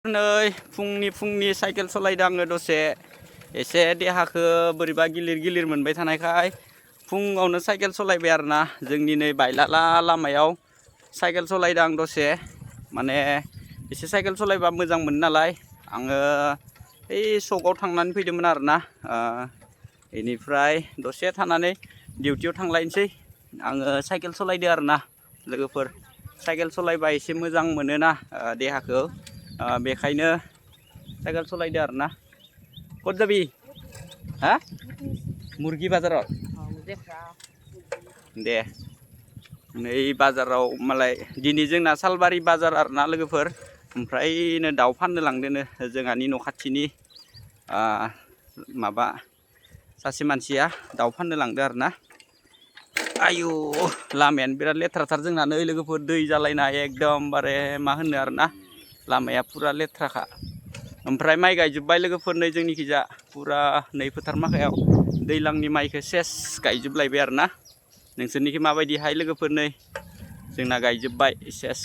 नै फुंनि साइकेल सलायदों आङो दसे एसे देहाखौ बोरैबा गिलिर मोनबाय थानायखाय फुङावनो साइकेल सलायबाय आरोना जोंनि नै बायलाला लामायाव साइकेल सलायदों आं दसे माने एसे साइकेल सलायबा मोजां मोनो नालाय आङो ओइ सकआव थांनानै फैदोंमोन आरोना बेनिफ्राय दसे थानानै डिउटियाव थांलायनोसै आङो साइकेल सलायदो आरोना लोगोफोर साइकेल सलायबा एसे मोजां मोनोना देहाखौ बेखायनो साइकेल सलायदो आरोना कत जाबि हा मुर्गि बाजाराव दे नै बाजाराव मालाय दिनै जोंना सालबारि बाजार आरोना लोगोफोर ओमफ्रायनो दाउ फाननो लांदोनो जोंहानि न' खाथिनि माबा सासे मानसिया दाउ फाननो लांदो आरोना आयु लामायानो बिराद लेथ्राथार जोंना नै लोगोफोर दै जालायनाय एकदमबारे मा होनो आरोना लामाया फुरा लेथ्राखा ओमफ्राय माइ गायजोब्बाय लोगोफोर नै जोंनिखिजा फुरा नै फोथार माखायाव दैज्लांनि माइखौ सेस गायजोबलायबाय आरोना नोंसोरनिखि माबायदिहाय लोगोफोर नै जोंना गायजोब्बाय सेस